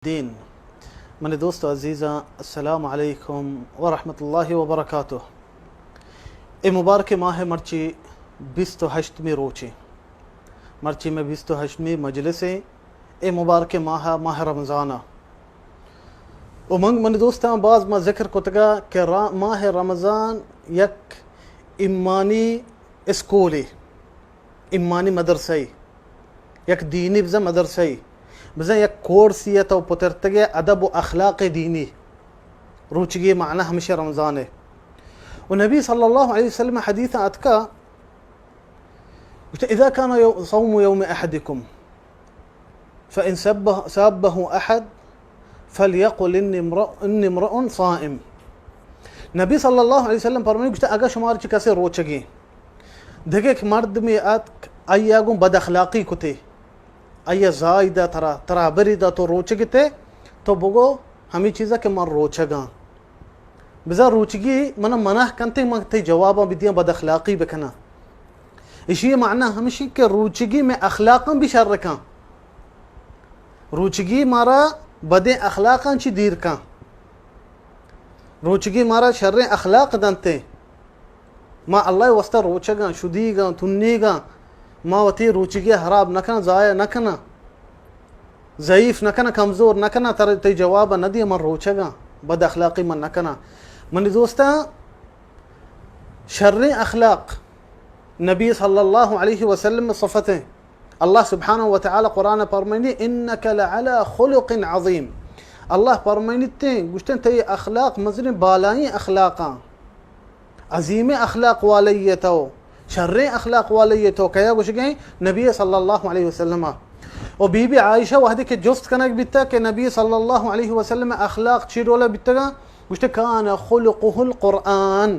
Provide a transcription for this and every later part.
دین۔ منی دوست و عزیزاں، السلام علیکم ورحمۃ اللہ وبرکاتہ۔ اے مبارک ماہ مرچی بیست و ہشتمی روچے۔ مرچی میں بیست و ہشتمی مجلس ایں۔ اے مبارک ماہ، ماہ رمضان ء۔ و من، منی دوستاں، باز ما ذکر کتگا کہ را-، ماہ رمضان یک ایمانی اسکولے، ایمانی مدرسہ ای، یک دینی بزاں مدرسہ ای، بزاں یک کورسی ء تو پترتگے ادب و اخلاق دینی۔ روچگی معنی ہمیشہ رمضان ہے۔ و نبی صلی اللہ علیہ وسلم حدیث اتکا، گوشتے، اذا كان يو-، صوم يوم احدكم فإن سبه، سابه أحد فليقل إني امرؤ، إني امرؤ صائم۔ نبی صلی اللہ علیہ وسلم فرمانی، گوشتے، اگا شمار چی کسے روچگی دگہ یک مردمے اتک، آئی ء گوں بد اخلاقی کتے، آئی ء زائی دا ترا، ترا ہبری دا تو روچگ تے، تو بگو ہمے چیزا کہ من روچگاں۔ بزاں روچگی من منع کنتے، من تئی جواباں بدیاں، بد اخلاقی بکناں۔ اشی معنی ہمشی کہ روچگی میں اخلاقاں بھی شر کن۔ روچگی مارا بدیں اخلاقاں چی دیر کن۔ روچگی مارا شریں اخلاق دنتے۔ ما اللہ ء واسطہ روچگاں، شدیگاں، تنیگاں، ما وتی روچگی ء حراب نہ کناں، ضائع نہ کناں، ضعیف نہ کناں، کمزور نہ کناں، تر تئی جواب ء نہ دیاں، من روچگاں، بد اخلاقی من نہ کناں۔ منی دوستاں، شریں اخلاق نبی صلی اللہ علیہ وسلم صفت ہیں۔ اللہ سبحانہ و تعالی قرآن ء فرمائنی، انک لعلی خلق عظیم۔ اللہ فرمائنی تے، گوشتن تئی اخلاق مزنیں بالائیں اخلاقاں۔ عظیم اخلاق والے ئے تو، شریں اخلاق والے ئے تو، کیا گوشگیں؟ نبی صلی اللہ علیہ وسلم۔ و بی بی عائشہ وہدے کہ جست کنگ بیتا کہ نبی صلی اللہ علیہ وسلم اخلاق چی ڈولا بیتگا؟ گوشتے، کان خلقہ القرآن۔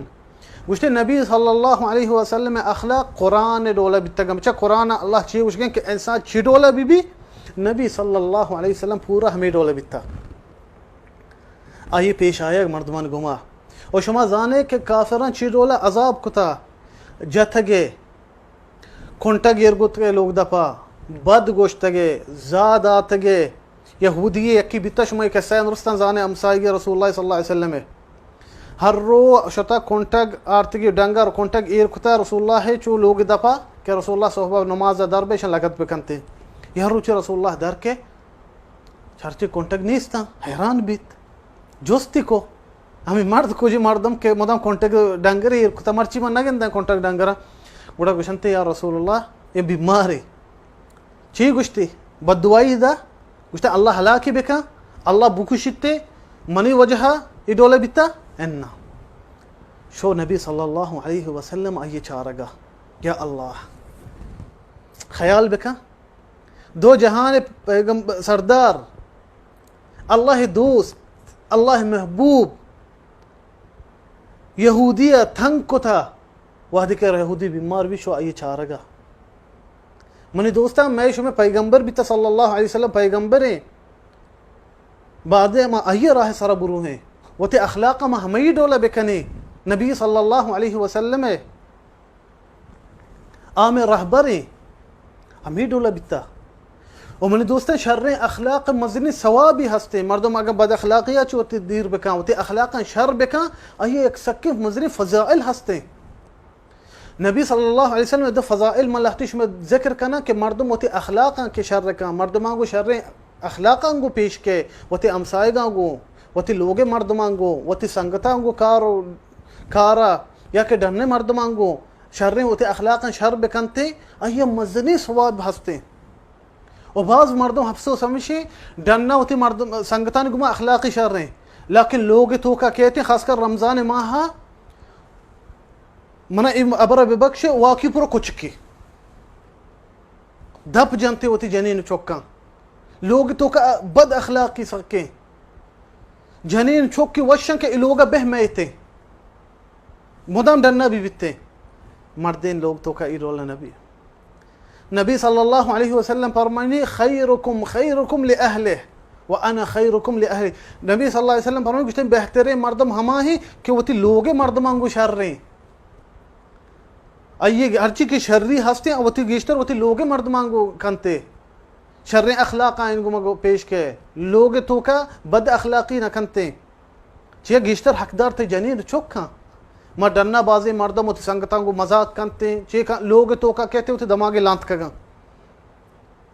گوشتے، نبی صلی اللہ علیہ وسلم اخلاق قرآن ڈولا بیتگا۔ بچہ قرآن اللہ چی گوشگیں کہ انسان چی ڈولا بی بی، نبی صلی اللہ علیہ وسلم پورا ہمیں ڈولا بیتا۔ آئی پیش آیگ مردمان گما۔ و شما زانے کہ کافران چی ڈولا عذاب کتا، جتگے، کنٹگ ایر گتگے لوگ دپا، بد گوشتگے، زا داتگے، یہودی یکی بیتا، شما قصہ درستان زانے، ہمسائگی رسول اللہ صلی اللہ علیہ وسلم۔ ہر رو شتا کنٹگ آرتگی، ڈنگر کنٹگ ایر کتا رسول اللہ چو لوگ دپا کہ رسول اللہ صحبہ نماز در بیشن لگت بکنتے۔ یہ روچ رسول اللہ در کے چرچی کنٹگ نیستاں، حیران بیت۔ جستی کو، ہمیں مرد کجی مردم کہ مدام کنٹگ ڈنگر ایر کتا، مرچی من نگنداں کنٹگ ڈنگراں۔ گڑا گوشنتے، یا رسول اللہ، یہ بیمارے۔ چی گوشتی؟ بددعائی دا؟ گوشتے، اللہ ہلاکی بکن، اللہ بکشیتے، منی وجہ ای ڈولے بیتا؟ انا۔ شو نبی صلی اللہ علیہ وسلم آئی چارگا۔ یا اللہ، خیال بکن، دو جہان پیغمبر سردار، اللہ دوست، اللہ محبوب، یہودی ء تنگ کتا، وہدے کہ یہودی بیمار بی شو آئی چارگا۔ منی دوستاں، میں شمے پیغمبر بیتا صلی اللہ علیہ وسلم پیغمبریں، بعد ما آئی راہ سرا بروہیں، وتی اخلاق ما ہمئی ڈولا بکنیں، نبی صلی اللہ علیہ وسلم ء آ مئے رہبر ایں، ہمے ڈولا بیتا۔ و منی دوستاں، شریں اخلاق مزنیں ثوابی ہستیں۔ مردم اگاں بد اخلاقی ء چہ وتی دیر بکن، وتی اخلاقاں شر بکن، آئی ء یک سکیں مزنیں فضائل ہستیں۔ نبی صلی اللہ علیہ وسلم ء دو فضائل من لہتی شما ذکر کناں کہ مردم وتی اخلاقاں کہ شر کن، مردماں گوں شریں اخلاقاں گوں پیش کئے، وتی ہمسایگاں گوں، وتی لوگے مردماں گوں، وتی سنگتاں گوں کار و کارا یا کہ ڈنے مردماں گوں شریں وتی اخلاقاں شر بکنتے، آئی ء مزنیں ثواب ہستیں۔ و باز مردم افسوس ہمیشیں، ڈنا وتی مردم سنگتانی گوما اخلاقی شریں، لیکن لوگ توکا کیتیں، خاص کر رمضان ماہا منا اے ابرا ببخشے، واقعی پورا کچکے۔ دپ جنتے وتی جنین چکاں۔ لوگ توکا بد اخلاقی سکیں۔ جنین چکی وشن کہ اے لوگا بہ میتے۔ مدام ڈنا بی بیتے۔ مردین لوگ توکا ای ڈول نبی۔ نبی صلی اللہ علیہ وسلم فرمانی، خیرکم خیرکم لأہلہ و انا خیرکم لأہلی۔ نبی صلی اللہ علیہ وسلم فرمانی، گوشتن، بہترین مردم ہما ہیں کہ وتی لوگ مردمان گو شریں۔ آئی ہرچی کہ شری ہستیں، وتی گیشتر وتی لوگ مردمان گو کنتے۔ شریں اخلاق آئین گما گو پیش کے، لوگ توکا بد اخلاقی نہ کنتے۔ چیا گیشتر حقدار تے جنین چکاں۔ ما ڈنا بازیں مردم وتی سنگتاں گو مزاق کنتے، چے کن لوگ توکا کہتے وتی دماغے لانت کگاں۔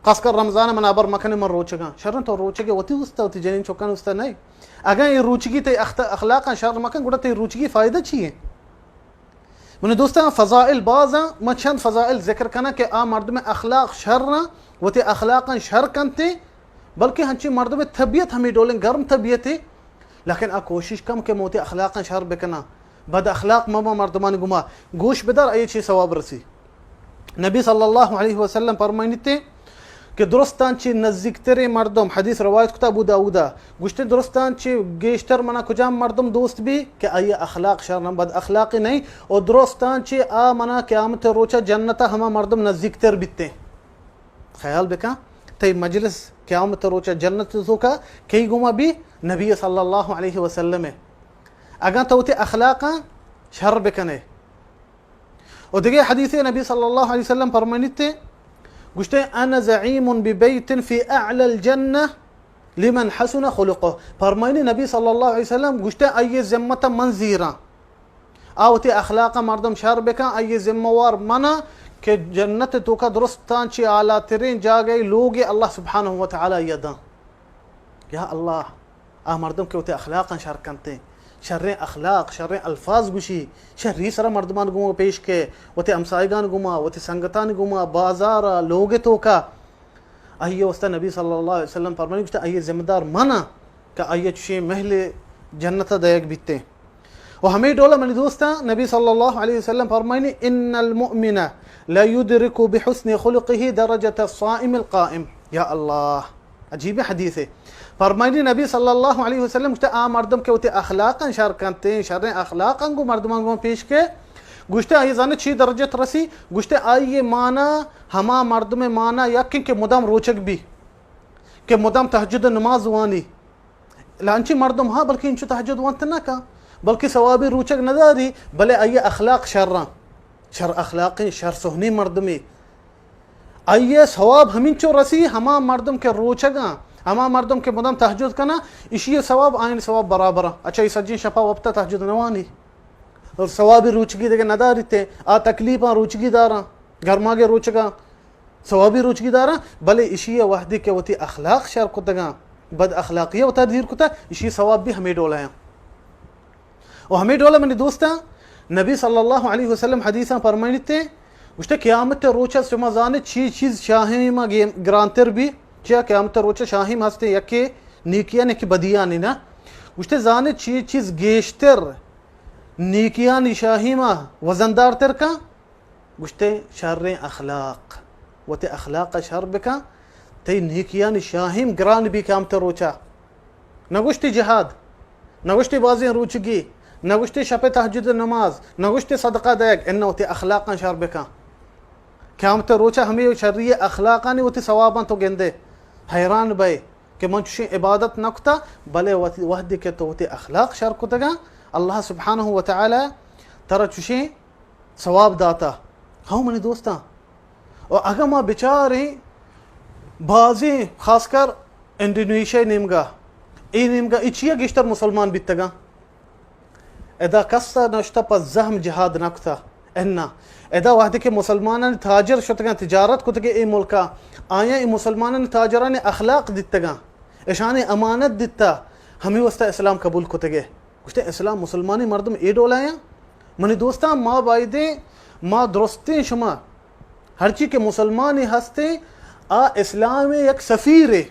خاص کر رمضان من ابر مکنے من روچگاں۔ شرن تو روچگے وتی استا، وتی جنین چکان استا نہیں۔ اگاں اے روچگی تے اخت-، اخلاقاں شر مکن، گڑا تے روچگی فائدہ چی ہے؟ منی دوستاں، فضائل باز آں، من چند فضائل ذکر کناں کہ آ مردم اخلاق شر آں، وتی اخلاقاں شر کنتے، بلکہ ہنچیں مردم طبیعت ہمیں ڈولیں گرم طبیعتے، لیکن آ کوشش کم کہ من وتی اخلاقاں شر بکناں، بد اخلاق مباں مردمانی گما۔ گوش بدار، اے چے ثواب رسی۔ نبی صلی اللہ علیہ وسلم فرمائنیتے، کہ درستاں چہ نزیکتریں مردم، حدیث روایت کتا ابو داودا، گوشتے، درستاں چہ گیشتر منا کجام مردم دوست بی کہ آئی اخلاق شر نہ، بد اخلاقی نہیں، و درستاں چہ آ منا قیامت روچا جنتا ہما مردم نزیکتر بیتے۔ خیال بکن، تئی مجلس قیامت روچا جنت توکا کئی گوما بی؟ نبی صلی اللہ علیہ وسلم۔ اگاں تو وتی اخلاقاں شر بکنے، و دگہ حدیث نبی صلی اللہ علیہ وسلم فرمائنیتے، گوشتے، انا زعیم ببیت فی اعلی الجنہ لمن حسن خلقہ۔ فرمائنی نبی صلی اللہ علیہ وسلم گوشتے، آئی ذمت من زیراں، آ وتی اخلاق مردم شر بکن، آئی ذمہ وار منا کہ جنت توکا درستاں چی اعلی ترین جاگہ لوگ اللہ سبحانہ و تعالی یداں۔ یا اللہ، آ مردم کہ وتی اخلاقاں شر کنتے، شریں اخلاق، شریں الفاظ گوشی، شری سرا مردمان گوں پیش کے، وتی ہمسائگان گوما، وتی سنگتان گوما، بازارا، لوگ توکا، آئی واسطہ نبی صلی اللہ علیہ وسلم فرمانی گوشتا، آئی ذمہ دار منا کہ آئی چشیں محل جنت دیگ بیتے۔ و ہمیں ڈولا منی دوستاں، نبی صلی اللہ علیہ وسلم فرمائنی، ان المؤمن لیدرک بحسن خلقہ درجۃ الصائم القائم۔ یا اللہ، عجیب حدیث ہے۔ فرمائنی نبی صلی اللہ علیہ وسلم گوشتے، آ مردم کہ وتی اخلاقاں شر کنتے، شریں اخلاقاں گو مردمان گو پیش کے، گوشتے، آئی زانے چی درجت رسی؟ گوشتے، آئی مانا، ہما مردم مانا یکیں کہ مدام روچگ بی، کہ مدام تہجد نماز وانی۔ لانچی مردم ہاں، بلکہ انچو تہجد وانت نہ کن، بلکہ ثوابی روچگ نداری، بلے آئی اخلاق شراں، شر اخلاقیں، شر سہنی مردمی۔ آئی ثواب ہمینچو رسی ہما مردم کہ روچگاں، ہما مردم کہ مدام تہجد کناں، اشی ثواب آئین ثواب برابراں۔ اچھا، ای سجیں شپا وپتا تہجد نوانی اور ثوابی روچگی دگہ نداریتے، آ تکلیفاں روچگی داراں، گرماگے روچگاں۔ ثوابی روچگی داراں، بلے اشی ء وہدے کہ وتی اخلاق شر کتگاں، بد اخلاقی ء وتا دیر کتا، اشی ثواب بھی ہمے ڈول آیاں۔ و ہمے ڈول منی دوستاں، نبی صلی اللہ علیہ وسلم حدیثاں فرمائنیتے، گوشتے، قیامت روچ شما زانے چی چیز شاہیما گیم-، گرانتر بی؟ چیا قیامت روچ شاہیم ہستے، یکے نیکیان، یکے بدیانی نا۔ گوشتے، زانے چی چیز گیشتر نیکیانی شاہیما وزندار تر کن؟ گوشتے، شریں اخلاق۔ وتی اخلاق ء شر بکن، تئی نیکیانی شاہیم گران بی قیامت روچا۔ نہ گوشتی جہاد، نہ گوشتی بازیں روچگی، نہ گوشتی شپ تہجد نماز، نہ گوشتی صدقہ دیگ، انہ وتی اخلاقاں شر بکن۔ قیامت روچا ہمے شری اخلاقانی وتی ثواباں تو گندے، حیران بئے کہ من چشیں عبادت نہ کتا، بلے وتی، وہدے کہ تو وتی اخلاق شر کتگاں، اللہ سبحانہ و تعالی ترا چشیں ثواب داتا۔ ہاں منی دوستاں، و اگاں ما بچاریں، بازیں، خاص کر انڈونیشیا نیمگا، اے نیمگا اے چیا گیشتر مسلمان بیتگاں؟ ادا کسا نشتہ پہ زہم جہاد نہ کتا۔ انا ادا وہدے کہ مسلمانانی تاجر شتگاں، تجارت کتگے اے ملکا، آیاں اے مسلمانانی تاجرانی اخلاق دیتگاں، اشانی امانت دیتا، ہمے واسطہ اسلام قبول کتگے۔ گوشتے، اسلام مسلمانی مردم اے ڈولا ہیں؟ منی دوستاں، ما بایدیں، ما درستیں شما، ہرچی کہ مسلمانی ہستیں، آ اسلام یک سفیرے۔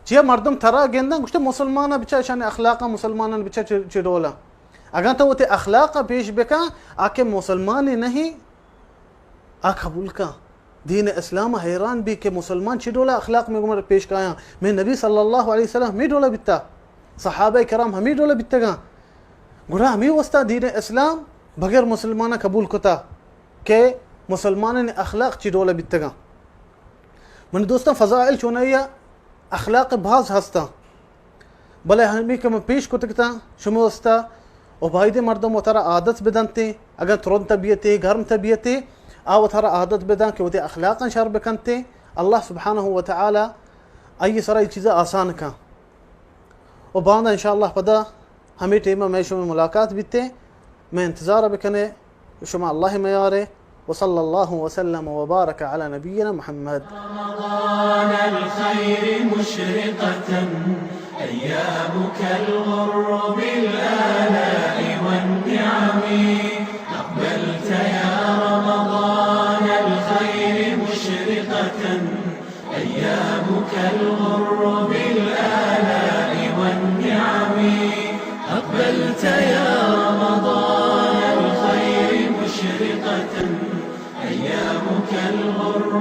چیا مردم ترا گندن، گوشتے، مسلمان بچا، اشانی اخلاق مسلمانان بچا چ-، چ ڈولا۔ اگاں تو وتی اخلاق پیش بکن، آ کہ مسلمانی نہیں، آ قبول کن۔ دین اسلام حیران بی کہ مسلمان چی ڈولا اخلاق میں گمر پیش کایاں۔ میں نبی صلی اللہ علیہ وسلم ہمیں ڈولا بیتا، صحابہ کرام ہمیں ڈولا بیتگاں۔ گڑا ہمیں واسطہ دین اسلام بغیر مسلمان قبول کتا کہ مسلمان اخلاق چی ڈولا بیتگاں۔ من دوستاں، فضائل چونایا اخلاق باز ہستاں۔ بلے ہمے کہ من پیش کتگ تاں شما واستا، و بایدیں مردم وتارا عادت بدنتیں، اگاں ترند طبیعتے، گرم طبیعتے، آ وتارا عادت بدن کہ وتی اخلاقاں شر بکنتیں، اللہ سبحانہ و تعالی آئی سرا اے چیزا آسان کن۔ و باندا انشاءاللہ پدا ہمے ٹیما مئے شمئے ملاقات بیتے، مئے انتظار بکنے، شما اللہ میارے۔ وصلی اللہ وسلم وبارک علی نبینا محمد۔ رمضان الخير مشرقة، أيامك الغر بالآلاء والنعم. أقبلت يا رمضان الخير مشرقة، أيامك الغر بالآلاء والنعم. أقبلت يا رمضان الخير مشرقة، أيامك الغر